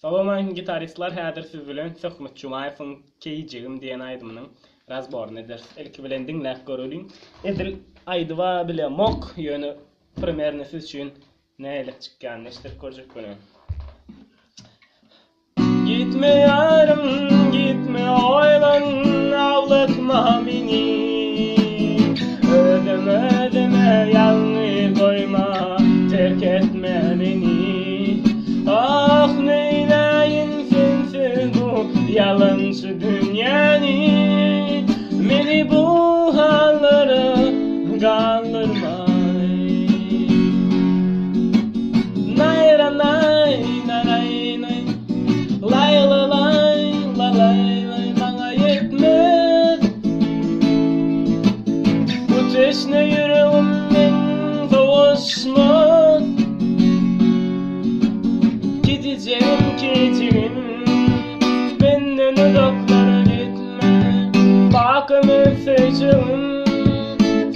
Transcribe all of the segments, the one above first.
Salowmaleýkim gitaristler häzir siz bilen Söhbet Jumaýewiň Keýijigim diýen aýdymynyň razboryny ederis. Ilki bilen diňläp göreliň. Edil aýdyba bilemok, ýöne primerno siz üçin nähili çykýanyny eşidip görjek bolýan. Gitme ýarym gitme oýlan aglatma meni Özüm özüme ýalňyz goýma terk etme meni Ah neýläýin sensiz bu ýalançy dünýäni Meni bu hallara galdyrmaý Naý-ra-naý, na-naý-naý, Laý-la-laý, la-laý-laý, maňa ýetmez. Bu teşne ýüregim meň sowaşmaz. Gidijegim, gijigim, menden uzaklara gitme. Bak ömür söýjegim,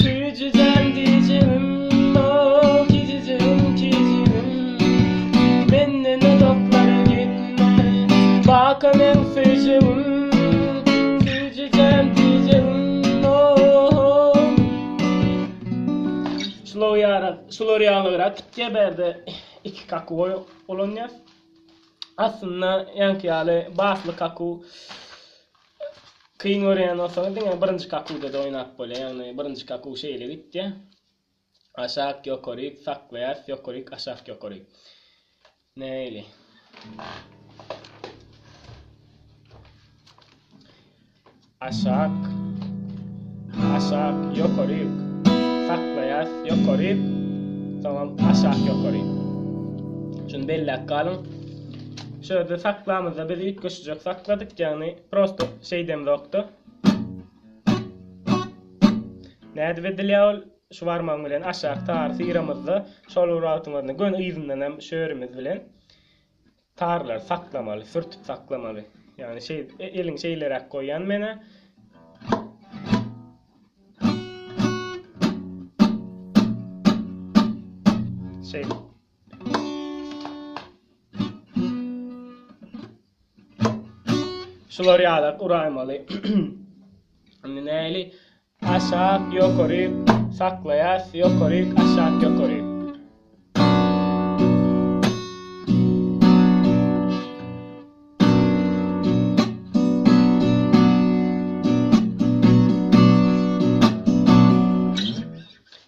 süýjüjem diýjegim, oh, gidijegim, gijigim, menden uzaklara gitme. Bak ömür söýjegim, süýjüjem diýjegim, oh. Şular ýaly, şular ýalyrak gitýär bärde iki kaku ulanýas. Aslynda ýaňky ýaly basly kaku kyn görýän bolsaňyz diňe birinji kakuda-da oýnap bolýar. Ýagny birinji kaku şeýle gitýär. Aşak ýokaryk saklaýas, ýokaryk aşak ýokaryk. Nähili? Aşak, aşak, ýokaryk. Saklaýas, ýokaryk. Soňam aşak, ýokaryk. Şuny belläp galyň. Şu ýerde saklamyzda biz üýtgeşijek sakladyk, ýagny prosto şeýdemzokda. Nädip edilýär ol? Şu barmagyň bilen aşak tar syramyzda, şol bir wagtyň özünde göni yzyndan hem şörimiz bilen Tarlary saklamaly, sürtüp saklamaly. Ýagny şeý eliňi şeýleräk goýýan menä. Şeý. Şular ýalak uraýmaly. Indi näli? Aşak, ýokaryk, saklaýas, ýokaryk, aşak, ýokaryk.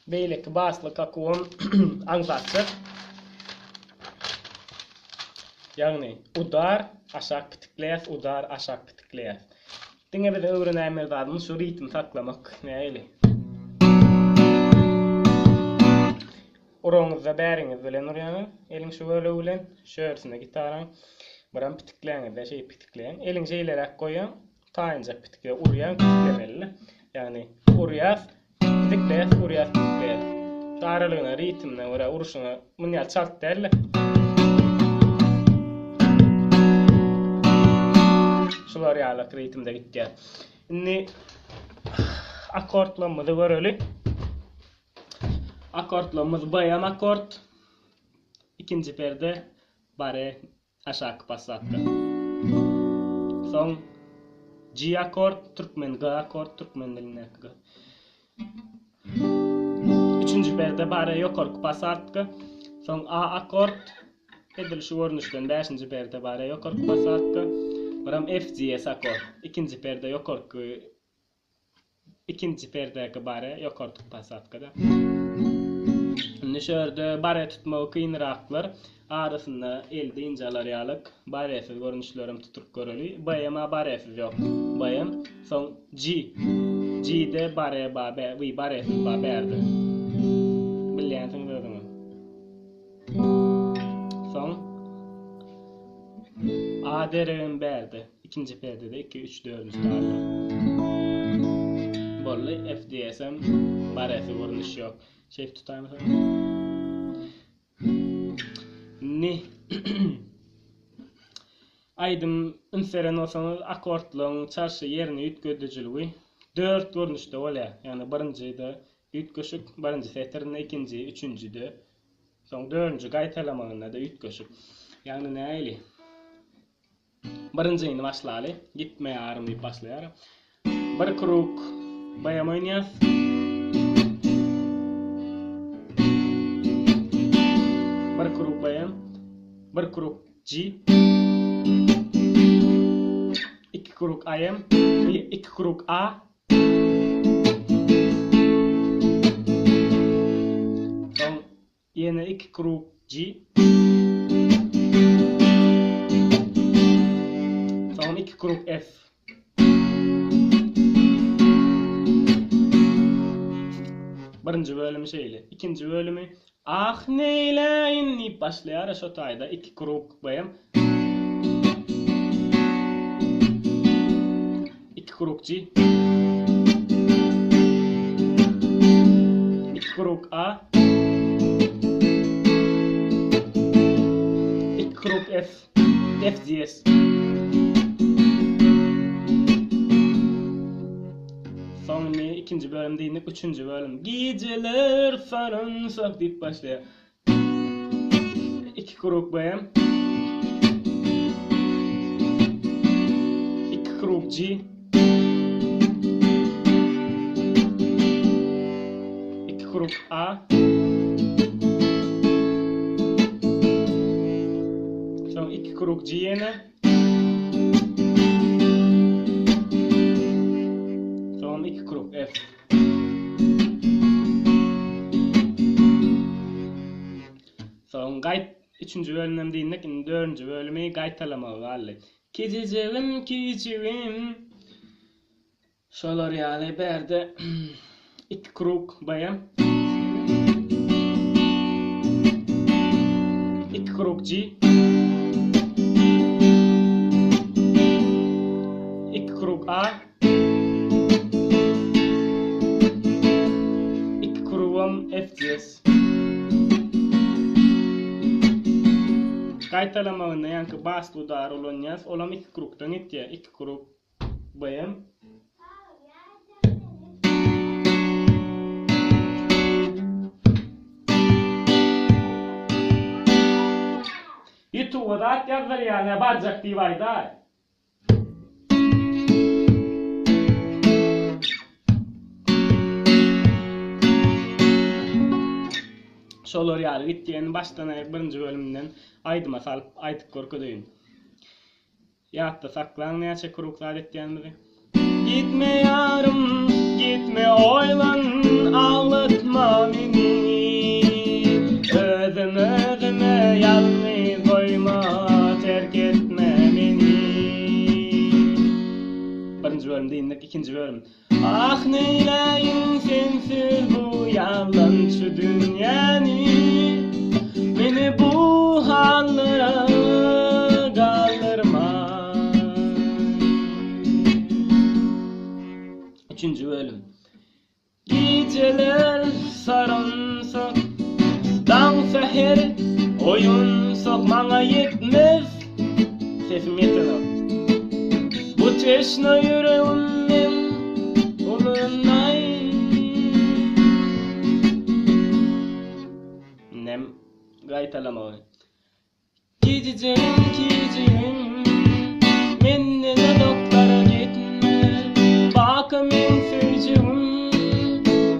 Beýleki basly kakuwam aňsatjak. Ýagny udar, aşak pitikleýäs, udar, aşak pitikleýäs. Diňe biziň öwrenäýmeli zadymyz şu ritmi saklamak. Nähili? Uraňyzda bäriňiz bilen urýaňyz, eliň şu bölegi bilen, şu örüsinde gitaraň. Biram pitikläňizde şeýdip pitikleýäň. Eliňi şeýleräk goýýaň, taýynjak pitikle urýaň, pitiklemeli. Ýagny urýas, pitikleýäs, urýas, pitikleýäs. Şu aralygyna, ritmine görä uruşyňa muny ýaly çalt däl-de. Şular ýaly ritmde gitýär. Indi akkordlarymyzy göreli. Akkordlarymyz B-em akkord. Ikinji perde bare aşaky passadka. Soň G akkord, türkmen G akkord, türkmen dilindäki G. Üçünji perde bare ýokarky passadka. Soň A akkord, edil şu görnüşden bäşinji perde bare ýokarky passadka. Biram F diýes akkord, ikinji perde ýokarky Ikinji perdäki bare ýokarky posadkada. Indi şu ýerde bare tutmagy kynraklar. Arasynda el dynç alar ýalyk baresiz görnüşlerem tutup göreli. BM-a baresiz ýok. BM, soň G. G-de bare ba, B, wi baresiz ba bärde. Bilýänsiňiz özüňiz. Soň A deregem bärde. Ikinji perdede iki, üç, dördünji tarda. Boldy. F diýesem baresi görnüş ýok. Şeýdip tutaýmasam. Indi aýdym üns beren bolsaňyz akkordlaryň çarşy ýerini üýtgedijiligi dört görnüşde bolýar. Ýagny birinjide üýtgeşik, birinji setirinde, ikinji, üçünjide, soň dördünji gaýtalamagynda-da üýtgeşik. Ýagny nähili? Birinjini başlaly. Gitme ýarym diýip başlaýar. Bir kruk BM oýnaýas. Bir kruk BM, bir kruk G, iki kruk AM, iki kruk A. Soň ýene iki kruk G. Soň iki kruk F. Birinji bölümi şeýle. Ikinji bölümi Ah neýläýin diýip başlaýar şo taýda iki kruk BM. Iki kruk G. Iki kruk A. Iki kruk F. FGS. Soň indi ikinji bölüm diýdik, üçünji bölüm. Gijeler sarynsak diýip başlaýar. Iki kruk BM. Iki kruk G. Iki kruk A. Soň iki kruk G ýene. Soňam iki kruk F. Soň gaýt üçünji bölümem diýdik, indi dördünji bölümi gaýtalamagy galdy. Kijijigim, kiçigim. Şolar ýaly bärde iki kruk BM. Iki kruk G. Iki kruk A. Iki krugam F G S. Gaýtalamagynda ýaňky basly udary ulanýas, olam iki krukdan gitýär. Iki kruk BM. Ýutuba zat ýazdyrýan-a barjak diýip aýdaý. Şolar ýaly gitýän başdan aýak birinji bölümden aýdyma salyp aýdyp görkezeýin. Ýatda saklaň näçe kruk zat etýänimizi. Gitme ýarym, gitme oýlan, aglatma meni. Özüm özüme ýalňyz goýma, terk etme meni. Birinji bölüm diýindik, ikinji bölüm. Ah neýläýin sensiz bu ýalançy dünýäni Meni bu hallara galdyrma Üçünji bölüm Gijeler sarynsak Daň säher oýansak maňa ýetmez Sesim ýetenok. Bu teşne ýüregim meň ulynaý. Indem gaýtalamagy. Kijijigim, kijigim, Menden uzaklara gitme. Baka meň söýjegim,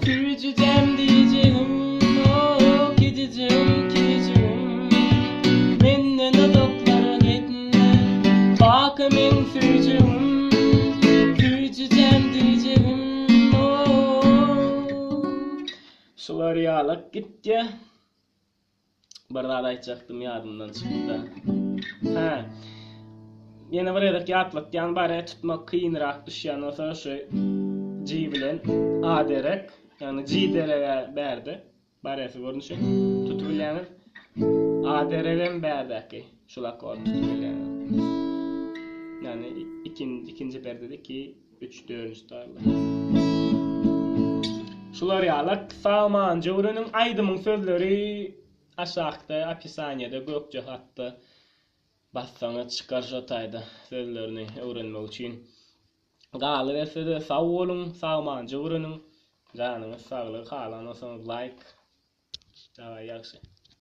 Süýjüjem diýjegim, O, kijijigim, kijigim, Menden uzaklara gitme. Baka meň söýjegim, Süýjüjem diýjegim, O. Şular ýalak gitýä. Bir zat aýtjakdym ýadymdan çykdy. Hä. Ýene bir gezek ýatlatýan bare tutmak kynrak düşýän bolsa şu G bilen A derek, ýagny G derege bärde baresi görnüşi tutup bilýäňiz. A deregem bärdäki şul akkordy tutup bilýäňiz. Ýagny ikinji ikinji perdede 2 3 dördünji tarda. Şular ýalak sagman jöwreniň aýdymyň sözleri aşakda opisaniýada gökje hatda bassaňyz çykar şo taýda sözlerini öwrenmek üçin. Galybersede sag boluň sagman jöwreniň janyňyz saglygy halan bolsaňyz laýk. Daway ýagşy.